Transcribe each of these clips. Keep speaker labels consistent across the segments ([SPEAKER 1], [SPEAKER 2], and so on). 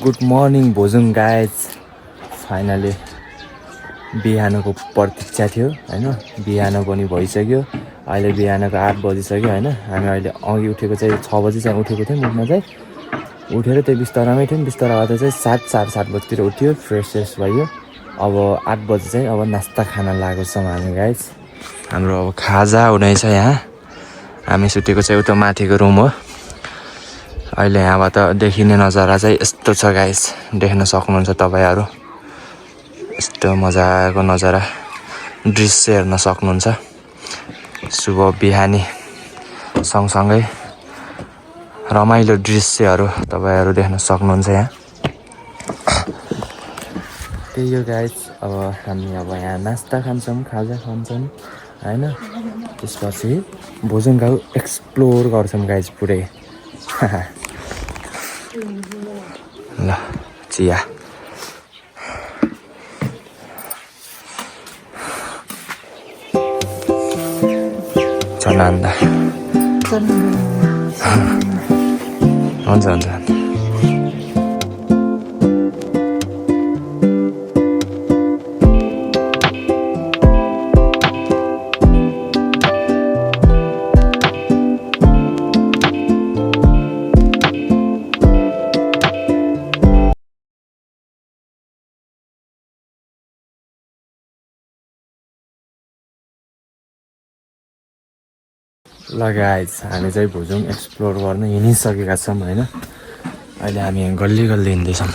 [SPEAKER 1] Good morning Bhujung guys. Finally बिहानको प्रतीक्षा थियो होइन, बिहान पनि भइसक्यो। अहिले बिहानको 8 बजिसक्यो होइन। हामी अहिले अघि उठेको चाहिँ 6 बजी चाहिँ उठेको थियौँ। उठ्न चाहिँ उठेर त्यो बिस्तारामै थियौँ। बिस्ताराबाट चाहिँ 7 साढे 7 बजीतिर उठ्यो, फ्रेस भयो। अब 8 बजी चाहिँ अब नास्ता खान लागेको छौँ हामी गाइज। हाम्रो अब खाजा हुँदैछ यहाँ। हामी सुतेको चाहिँ उता माथिको रुम हो। अहिले यहाँबाट देखिने नजारा चाहिँ यस्तो छ गाइस, देख्न सक्नुहुन्छ तपाईहरु। यस्तो मजाको नजारा दृश्य हेर्न सक्नुहुन्छ। शुभ बिहानी सँगसँगै रमाइलो दृश्यहरु तपाईहरु देख्न सक्नुहुन्छ यहाँ। त्यही हो गाइस, अब हामी यहाँ नास्ता खान्छौँ, खाजा खान्छौँ हैन। त्यसपछि भोजुङ गाउँ एक्सप्लोर गर्छौँ गाइस पुरै। ल चिया चनान्दा हुन्छ। ल गाइज, हामी चाहिँ भोजुङ एक्सप्लोर गर्न हिँडिसकेका छौँ होइन। अहिले हामी यहाँ गल्ली हिँड्दैछौँ।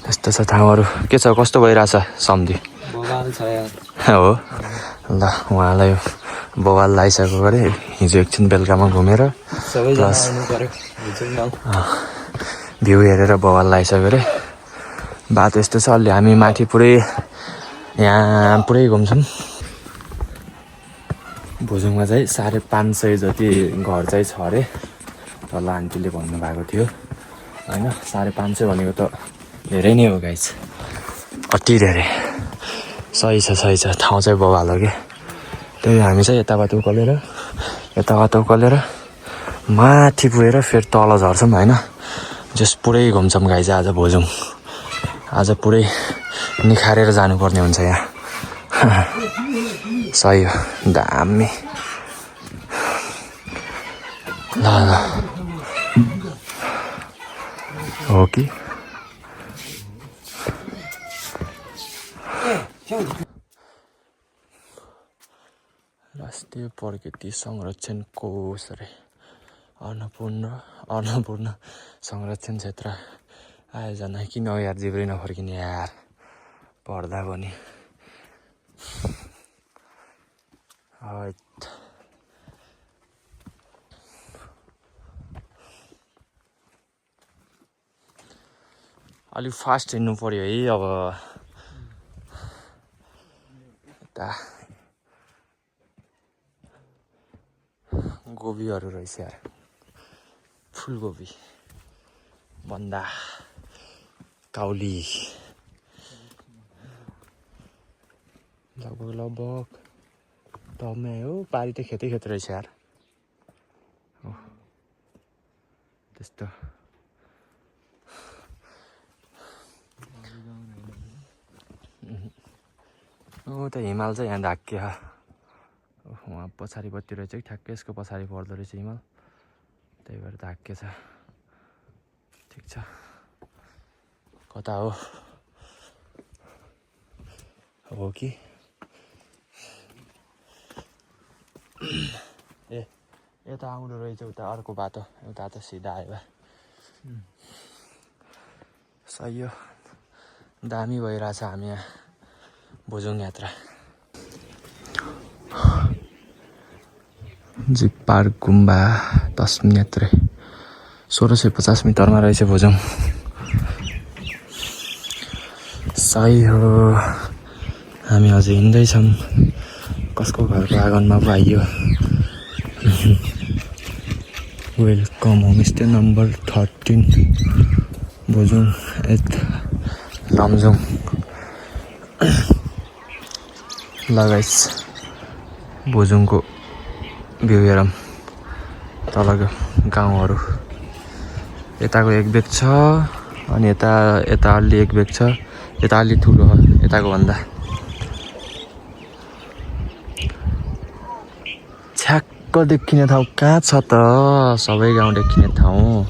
[SPEAKER 1] यस्तो छ ठाउँहरू। के छ, कस्तो भइरहेछ सम्धी?
[SPEAKER 2] बवाल छ यार।
[SPEAKER 1] हो ल, उहाँलाई बवाल लगाइसकेको गरे। हिजो एकछिन बेलुकामा घुमेर
[SPEAKER 2] सबैजना आउनु पर्यो
[SPEAKER 1] भ्यू हेरेर बवाल लगाइसक्यो अरे। बाटो यस्तो छ, अलि हामी माथि पुरै यहाँ पुरै घुम्छौँ। भोजुङमा चाहिँ 550 जति घर चाहिँ छ अरे। तल आन्टीले भन्नुभएको थियो होइन। 550 भनेको त धेरै नै हो गाइस, अति धेरै। सही छ ठाउँ चाहिँ बवाल हो कि। त्यही हामी चाहिँ यताबाट उकालेर माथि पुगेर फेरि तल झर्छौँ होइन। जस पुरै घुम्छौँ गाइस आज भोजुङ। आज पुरै निखारेर जानुपर्ने हुन्छ यहाँ। सही हो, दामी। ल हो कि राष्ट्रिय प्रकृति संरक्षण कोष अरे। अन्नपूर्ण संरक्षण क्षेत्र आयोजना। किन हो यार, जिब्रै नफर्किने यार पढ्दा पनि। अलि फास्ट हिँड्नु पर्यो है अब। यता गोबीहरू रहेछ यार, फुलकोपी, बन्दा, काउली। लगभग टमै हो। पारी त खेतै रहेछ यार। हो त्यस्तो। त हिमाल चाहिँ यहाँ ढाकियो। वहाँ पछाडिपट्टि रहेछ कि ठ्याक्कै यसको पछाडि पर्दो रहेछ हिमाल, त्यही भएर ढाकियो छ। ठिक छ। कता हो कि ए यता आउँदो रहेछ उता अर्को बाटो, उता त सिधा आयो। सही हो, दामी भइरहेछ हामी यहाँ भोजुङ यात्रा। जिप पार्क गुम्बा 10 मिनट 1650 मिटरमा रहेछ भोजुङ। सही हो, हामी अझै हिँड्दैछौँ। कसको घरको आँगनमा पो आइयो। Welcome homestay number 13 Bhujung at Lamjung. ल गाइस, भोजुङको भ्यू हेरौँ। तलको गाउँहरू यताको एक बेग छ अनि यता अलि एक बेग छ यता अलि ठुलो हो यताको भन्दा छ्याक्क देखिने ठाउँ कहाँ छ त सबै गाउँ देखिने ठाउँ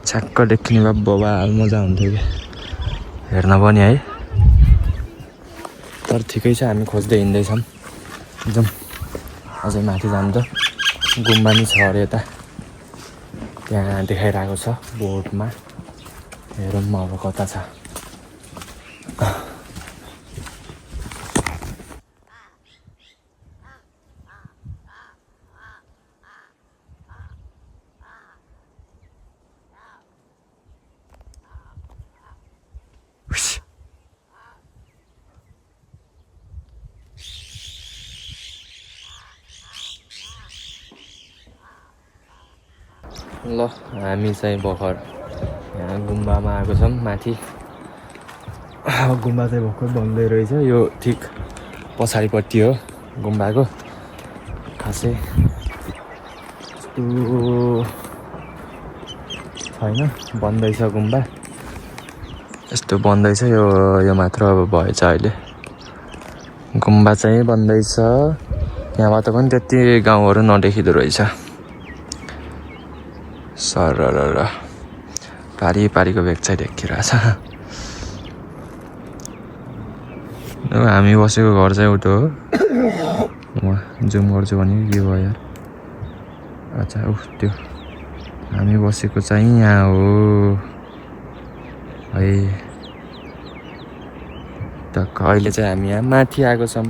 [SPEAKER 1] छ्याक्क देखिने भए बवाल मजा हुन्थ्यो कि हेर्न पनि है तर ठिकै छ हामी खोज्दै हिँड्दैछौँ जाउँ अझै माथि जानु त गुम्बा नि छ अरे यता त्यहाँ देखाइरहेको छ बोर्डमा हेरौँ अब कता छ ल हामी चाहिँ भर्खर यहाँ गुम्बामा आएको छौँ माथि गुम्बा चाहिँ भर्खर बन्दै रहेछ यो ठिक पछाडिपट्टि हो गुम्बाको खासै यस्तो छैन बन्दैछ गुम्बा यस्तो बन्दैछ यो मात्र अब भएछ अहिले गुम्बा चाहिँ बन्दैछ यहाँबाट पनि त्यति गाउँहरू नदेखिँदो रहेछ सरर पारी भेग चाहिँ देखिरहेछ हामी बसेको घर चाहिँ उतो हो म जुम गर्छु भने के भयो यार अच्छा त्यो हामी बसेको चाहिँ यहाँ हो है टक्क अहिले चाहिँ हामी यहाँ माथि आएको छौँ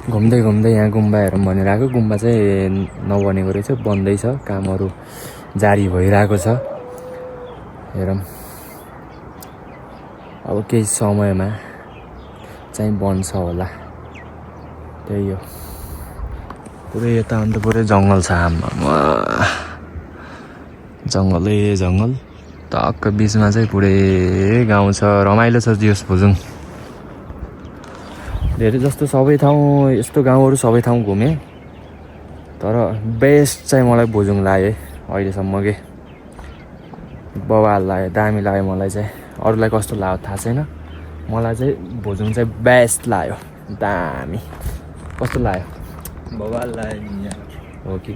[SPEAKER 1] घुम्दै यहाँ गुम्बा हेरौँ भनेर आएको गुम्बा चाहिँ नबनेको रहेछ बन्दैछ कामहरू जारी भइरहेको छ हेरौँ अब केही समयमा चाहिँ बन्छ होला त्यही हो पुरै यता अन्त पुरै जङ्गल छ हाम्रोमा जङ्गल टक्क बिचमा चाहिँ पुरै गाउँ छ रमाइलो छ दियोस भुजुङ धेरै जस्तो सबै ठाउँ यस्तो गाउँहरू सबै ठाउँ घुमेँ तर बेस्ट चाहिँ मलाई भुजुङ लाग्यो अहिलेसम्म के बवाल लाग्यो दामी लाग्यो मलाई चाहिँ अरूलाई कस्तो लाग्यो थाहा छैन मलाई चाहिँ भुजुङ चाहिँ बेस्ट लाग्यो दामी कस्तो लाग्यो
[SPEAKER 2] बवाल लाग्यो
[SPEAKER 1] हो कि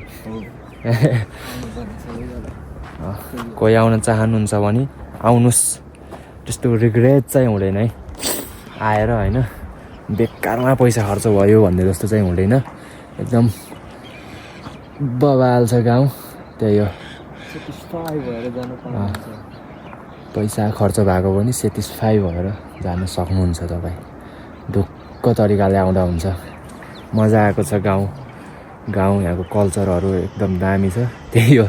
[SPEAKER 1] कोही आउन चाहनुहुन्छ भने आउनुहोस् त्यस्तो रिग्रेट चाहिँ हुँदैन है आएर होइन बेकारमा पैसा खर्च भयो भन्ने जस्तो चाहिँ हुँदैन एकदम बवाल छ गाउँ त्यही हो पैसा खर्च भएको पनि सेटिस्फाई भएर जान सक्नुहुन्छ तपाईँ ढुक्क तरिकाले आउँदा हुन्छ मजा आएको छ गाउँ यहाँको कल्चरहरू एकदम दामी छ त्यही हो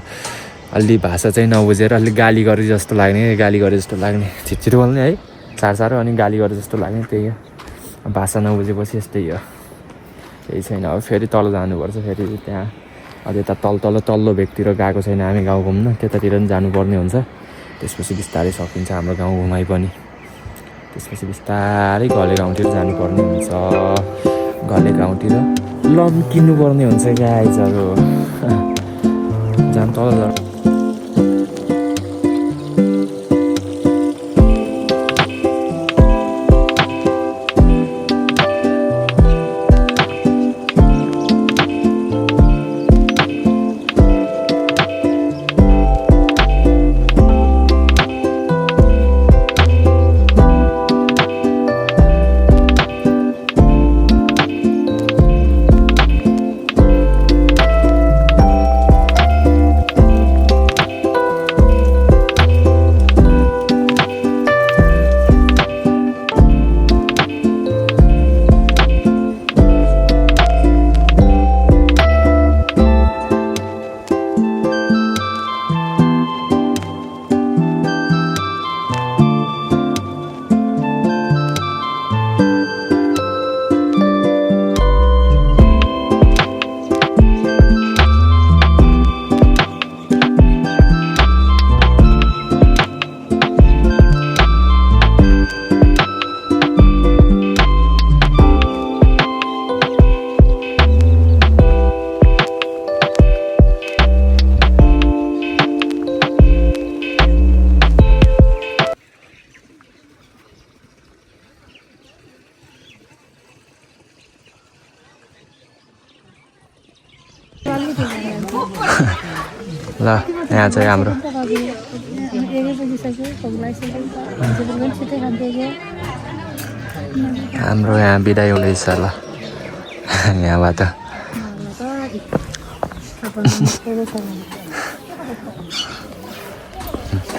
[SPEAKER 1] अलि भाषा चाहिँ नबुझेर अलिक गाली गरे जस्तो लाग्ने छिटो बोल्ने है साह्रो अनि गाली गरे जस्तो लाग्ने त्यही हो भाषा नबुझेपछि यस्तै हो केही छैन अब फेरि तल जानुपर्छ फेरि त्यहाँ अब यता तल्लो भेगतिर गएको छैन हामी गाउँ घुम्न त्यतातिर पनि जानुपर्ने हुन्छ त्यसपछि बिस्तारै सकिन्छ हाम्रो गाउँ घुमाइ पनि त्यसपछि बिस्तारै घले गाउँतिर जानुपर्ने हुन्छ घले गाउँतिर लम्किनुपर्ने हुन्छ गाइजहरू जान तल ल यहाँ चाहिँ हाम्रो हाम्रो यहाँ बिदाई हुँदैछ ल यहाँबाट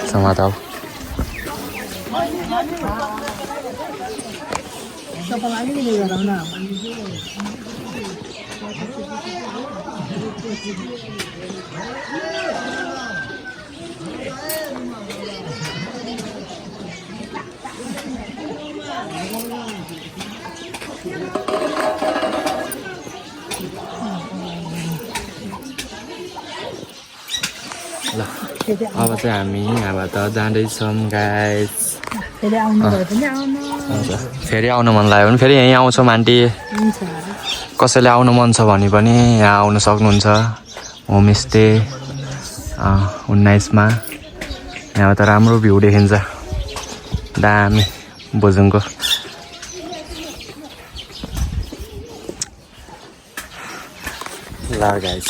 [SPEAKER 1] समाता हो ल अब चाहिँ हामी यहाँबाट जाँदैछौँ गाइस फेरि आउनु मन लाग्यो भने फेरि यहीँ आउँछौँ आन्टी कसैले आउनु मन छ भने पनि यहाँ आउनु सक्नुहुन्छ होमस्टे 19 मा यहाँ त राम्रो भ्यू देखिन्छ दामी बोजुङको ल गाइस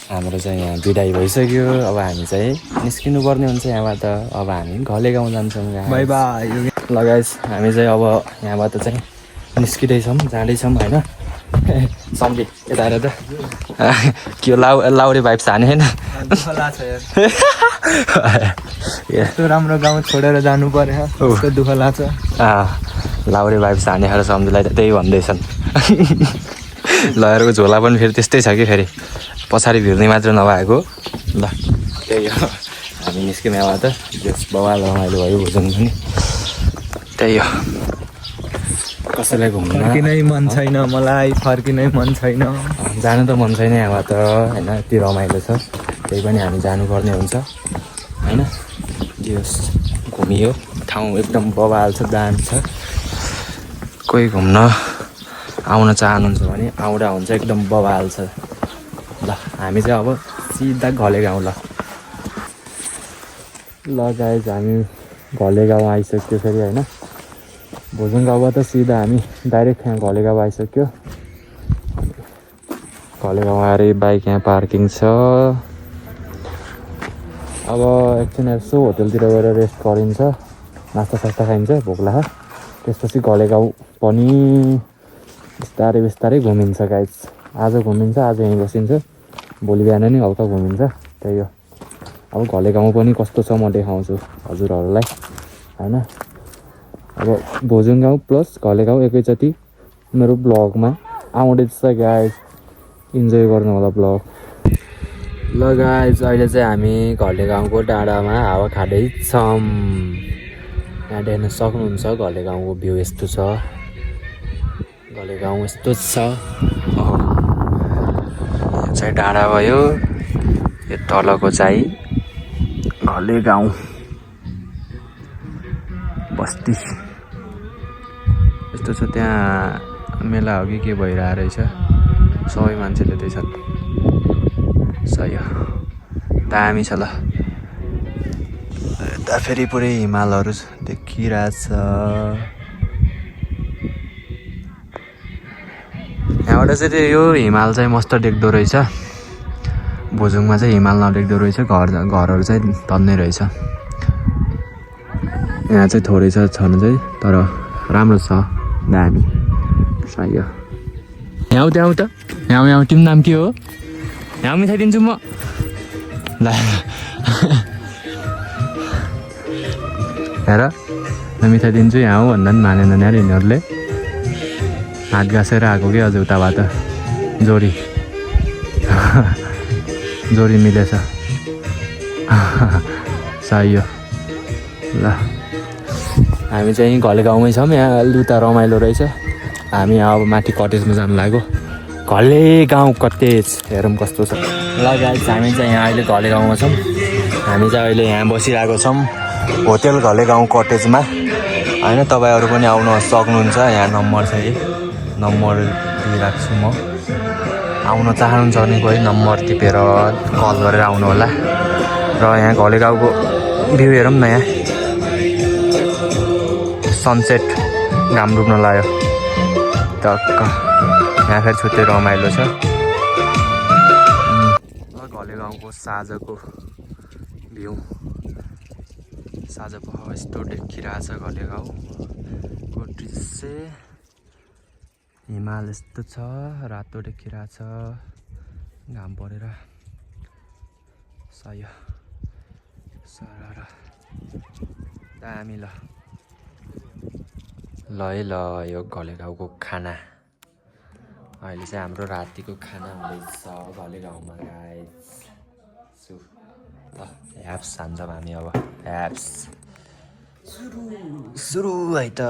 [SPEAKER 1] हाम्रो चाहिँ यहाँ बिदाई भइसक्यो अब हामी चाहिँ निस्किनु पर्ने हुन्छ यहाँबाट अब हामी घले गाउँ जान्छौँ
[SPEAKER 2] बाई बाई
[SPEAKER 1] ल गाइस हामी चाहिँ अब यहाँबाट चाहिँ निस्किँदैछौँ जाँदैछौँ होइन सम्झे यता आएर त के लाउरे भाइब्स हाने होइन
[SPEAKER 2] यस्तो राम्रो गाउँ छोडेर जानु पर्यो उसको दुःख लाग्छ
[SPEAKER 1] लाउरे भाइब्स हानेर सम्झुलाई त त्यही भन्दैछन् लयरको झोला पनि फेरि त्यस्तै छ कि फेरि पछाडि भिर्ने मात्र नभएको ल त्यही हो हामी निस्क्यौँ यहाँबाट त्यस बवाल रमाइलो भयो भोजन पनि त्यही हो कसैलाई घुम्न
[SPEAKER 2] फर्किनै मन छैन मलाई फर्किनै मन छैन
[SPEAKER 1] जानु त मन छैन यहाँबाट होइन यति रमाइलो छ त्यही पनि हामी जानुपर्ने हुन्छ होइन जस घुमियो ठाउँ एकदम बवाल छ दामी छ कोही घुम्न आउन चाहनुहुन्छ भने आउँदा हुन्छ एकदम बवाल छ ल हामी चाहिँ अब सिधा घले गाउँ ल गाइस हामी घले गाउँ आइसक्यो फेरि होइन भोजन गाउँबाट सिधा हामी डाइरेक्ट यहाँ घले गाउँ आइसक्यो घले गाउँ आएर बाइक यहाँ पार्किङ छ अब एकछिन यसो होटलतिर गएर रेस्ट गरिन्छ नास्ता सास्ता खाइन्छ भोक लाग्यो त्यसपछि घले गाउँ पनि बिस्तारै बिस्तारै घुमिन्छ गाइस आज घुमिन्छ आज यहीँ बसिन्छ भोलि बिहान नि हल्का घुमिन्छ त्यही हो अब घले गाउँ पनि कस्तो छ म देखाउँछु हजुरहरूलाई होइन अब भोजन गाउँ प्लस घले गाउँ एकैचोटि मेरो ब्लगमा आउँदैछ गाइस इन्जोय गर्नु होला ब्लग ल गाइस अहिले चाहिँ हामी घले गाउँको डाँडामा हावा खाँदैछौँ यहाँ देख्न सक्नुहुन्छ घले गाउँको भ्यू यस्तो छ घले गाउँ यस्तो छ यो चाहिँ डाँडा भयो यो तलको चाहिँ घले गाउँ बस्ती यस्तो छ त्यहाँ मेला हो कि के भइरहेको रहेछ सबै मान्छेले त्यही छन् सही हो दामी छ ल यता फेरि पुरै हिमालहरू देखिरहेछ यहाँबाट चाहिँ यो हिमाल चाहिँ मस्त देख्दो रहेछ भोजुङमा चाहिँ हिमाल नदेख्दो रहेछ घरहरू चाहिँ तन्नै रहेछ यहाँ चाहिँ थोरै छ छनु चाहिँ तर राम्रो छ दामी सही हो यहाँ त्यहाँ त यहाँ तिम्रो नाम के हो यहाँ मिठाइदिन्छु म ल हेर म मिठाइदिन्छु यहाँ हो भन्दा पनि मानेन यार यिनीहरूले हात घाँसेर आएको कि अझ उताबाट जोडी जोडी मिलेछ सही हो ल हामी चाहिँ घले गाउँमै छौँ यहाँ लुता रमाइलो रहेछ हामी अब माथि कटेजमा जानु लाग्यो घले गाउँ कटेज हेरौँ कस्तो छ ल गाइस हामी चाहिँ यहाँ अहिले घले गाउँमा छौँ हामी चाहिँ अहिले यहाँ बसिरहेको छौँ होटेल घले गाउँ कटेजमा होइन तपाईँहरू पनि आउन सक्नुहुन्छ यहाँ नम्बर छ यही नम्बर दिइराख्छु म आउन चाहनुहुन्छ भने कोही नम्बर टिपेर कल गरेर आउनु होला र यहाँ घले गाउँको भ्यू हेरौँ न यहाँ सनसेट घाम डुब्न लाग्यो टक्क यहाँ फेरि छुट्टै रमाइलो छ घलेगाउँको साँझको भ्यू साँझ पख यस्तो देखिरहेछ घलेगाउँको दृश्य हिमाल यस्तो छ रातो देखिरहेछ घाम परेर सय सरर दामी ल है ल यो घलेगाउँको खाना अहिले चाहिँ हाम्रो रातिको खाना हुँदैछ घलेगाउँमा गाइस सु ल एप्स हान्छौँ हामी अब एप्स सुरु है त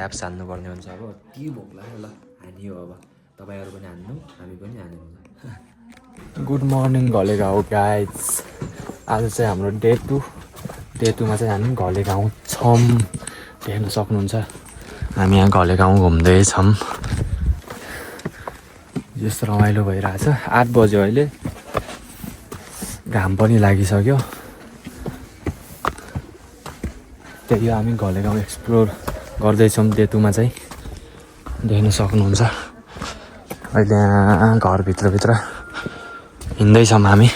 [SPEAKER 1] एप्स हान्नुपर्ने हुन्छ अब के भोक लाग्यो ल हानियो अब तपाईँहरू पनि हान्नु हामी पनि हान्नु गुड मर्निङ घलेगाउँ गाइस आज चाहिँ हाम्रो डे 2मा चाहिँ हामी घलेगाउँ छौँ हेर्न सक्नुहुन्छ हामी यहाँ घलेगाउँ घुम्दैछौँ यस्तो रमाइलो भइरहेछ 8 बज्यो अहिले घाम पनि लागिसक्यो त्यही हामी घलेगाउँ एक्सप्लोर गर्दैछौँ डे 2मा चाहिँ देख्न सक्नुहुन्छ अहिले यहाँ घरभित्र हिँड्दैछौँ हामी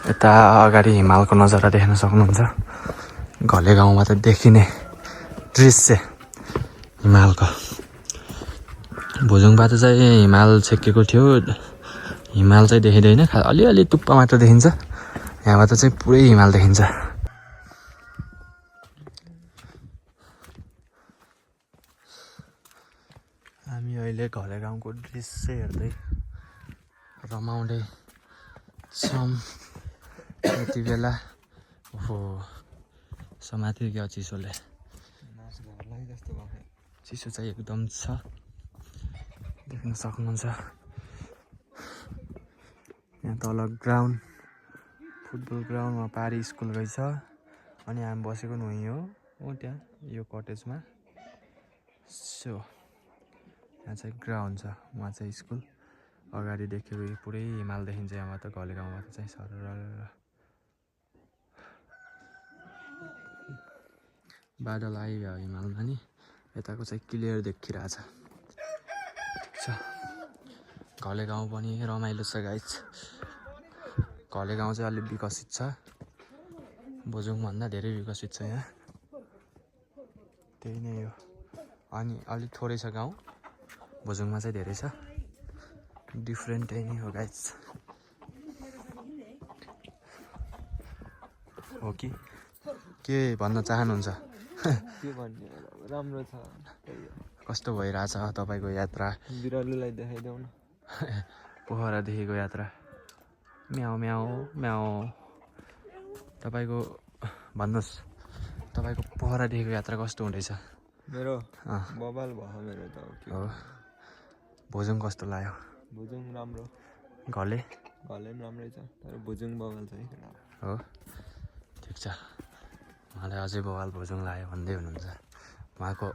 [SPEAKER 1] यता अगाडि हिमालको नजारा देख्न सक्नुहुन्छ घलेगाउँमा त देखिने दृश्य हिमालको भुजुङबाट चाहिँ हिमाल छेकेको थियो हिमाल चाहिँ देखिँदैन अलिअलि टुप्पा मात्र देखिन्छ यहाँबाट चाहिँ पुरै हिमाल देखिन्छ हामी अहिले घलेगाउँको दृश्य हेर्दै रमाउँदै छौँ यति बेला ओहो समाति गयो चिसोले चिसो चाहिँ एकदम छ देख्न सक्नुहुन्छ यहाँ तल ग्राउन्ड फुटबल ग्राउन्डमा पारी स्कुल रहेछ अनि हामी बसेको नुही हो त्यहाँ यो कटेजमा सो यहाँ चाहिँ ग्राउन्ड छ उहाँ चाहिँ स्कुल अगाडि देखेको पुरै हिमाल देखिन्छ यहाँबाट घलेगाउँबाट चाहिँ सरर बादल आइगयो हिमालमा नि यताको चाहिँ क्लियर देखिरहेछ ठिक छ घलेगाउँ पनि रमाइलो छ गाइस घलेगाउँ चाहिँ अलिक विकसित छ भुजुङभन्दा धेरै विकसित छ यहाँ त्यही नै हो अनि अलिक थोरै छ गाउँ भुजुङमा चाहिँ धेरै छ डिफ्रेन्ट त्यही नै हो गाइस हो कि के भन्न चाहनुहुन्छ
[SPEAKER 2] के भन्ने राम्रो छ
[SPEAKER 1] कस्तो भइरहेछ तपाईँको यात्रा
[SPEAKER 2] बिरालोलाई देखाइदेऊ न
[SPEAKER 1] पोखरादेखिको यात्रा म्याउ म्याउ म्याउ तपाईँको भन्नुहोस् तपाईँको पोखरादेखिको यात्रा कस्तो हुँदैछ
[SPEAKER 2] मेरो बबाल भयो मेरो त
[SPEAKER 1] हो भुजुङ कस्तो लाग्यो
[SPEAKER 2] भुजुङ राम्रो
[SPEAKER 1] घले
[SPEAKER 2] पनि राम्रै छ तर भुजुङ बबाल चाहिँ
[SPEAKER 1] हो ठिक छ उहाँलाई अझै बवाल भुजुङ लाग्यो भन्दै हुनुहुन्छ उहाँको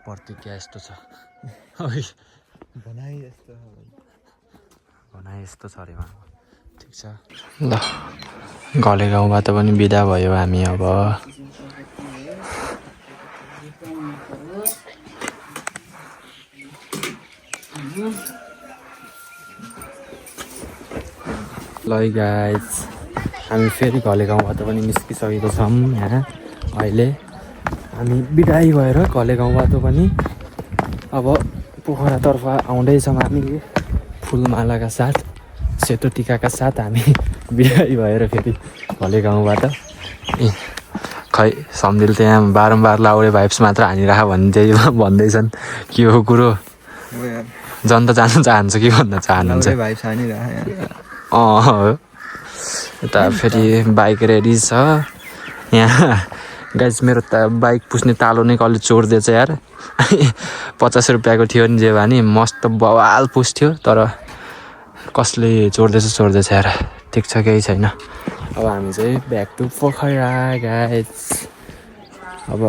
[SPEAKER 1] प्रतिक्रिया यस्तो छ
[SPEAKER 2] भनाइ
[SPEAKER 1] यस्तो छ अरे उहाँको ठिक छ ल घलेगाउँबाट पनि बिदा भयो हामी अब ल गाइस हामी फेरि घलेगाउँबाट पनि निस्किसकेको छौँ यहाँ अहिले हामी बिदाई भएर घलेगाउँबाट पनि अब पोखरातर्फ आउँदैछौँ हामी फुलमालाका साथ सेतो टिकाका साथ हामी बिदाई भएर फेरि घलेगाउँबाट खै सम्झिल त्यहाँ बारम्बार लाउरे भाइब्स मात्र हानिराख भन्दैछन् के हो कुरो जनता जान चाहन्छ कि भन्न चाहनुहुन्छ यता फेरि बाइक रेडी छ यहाँ गाइस मेरो त बाइक पुस्ने तालो नै कसले चोरिदिएछ यार 50 रुपियाँको थियो नि जे भने मस्त बवाल पुस्थ्यो तर कसले चोर्दैछ यार ठिक छ केही छैन अब हामी चाहिँ ब्याक टु पोखरा गाइस अब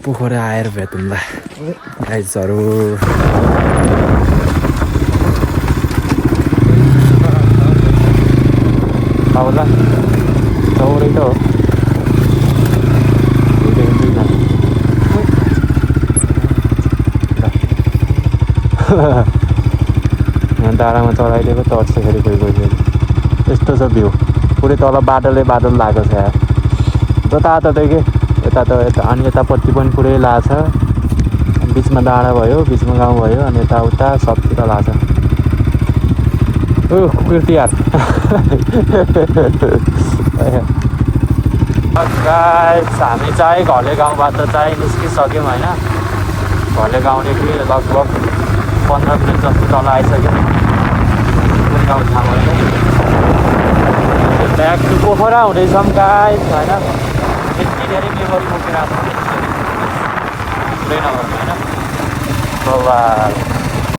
[SPEAKER 1] पोखरा आएर भेटौँला गाइसहरू ल चौरै त हो
[SPEAKER 3] यहाँ डाँडामा चढाइदिएको तर्सेखेरि कोही कोही यस्तो छ भ्यू पुरै तल बादल लागेको छ यार जताततै यता त यता अनि यतापट्टि पनि पुरै लाग्छ बिचमा डाँडा भयो बिचमा गाउँ भयो अनि यताउता सबतिर लाग्छ ओ कुकुर तिहार हामी चाहिँ घले गाउँबाट चाहिँ निस्किसक्यौँ होइन घले गाउँदेखि लगभग 15 मिनट जस्तो तल आइसक्यो कुन गाउँ ठाउँ होइन ब्याक टु पोखरा हुँदैछौँ गाइस होइन यति धेरै मेमोरी बोकेर आएको पुरै नगर्नु होइन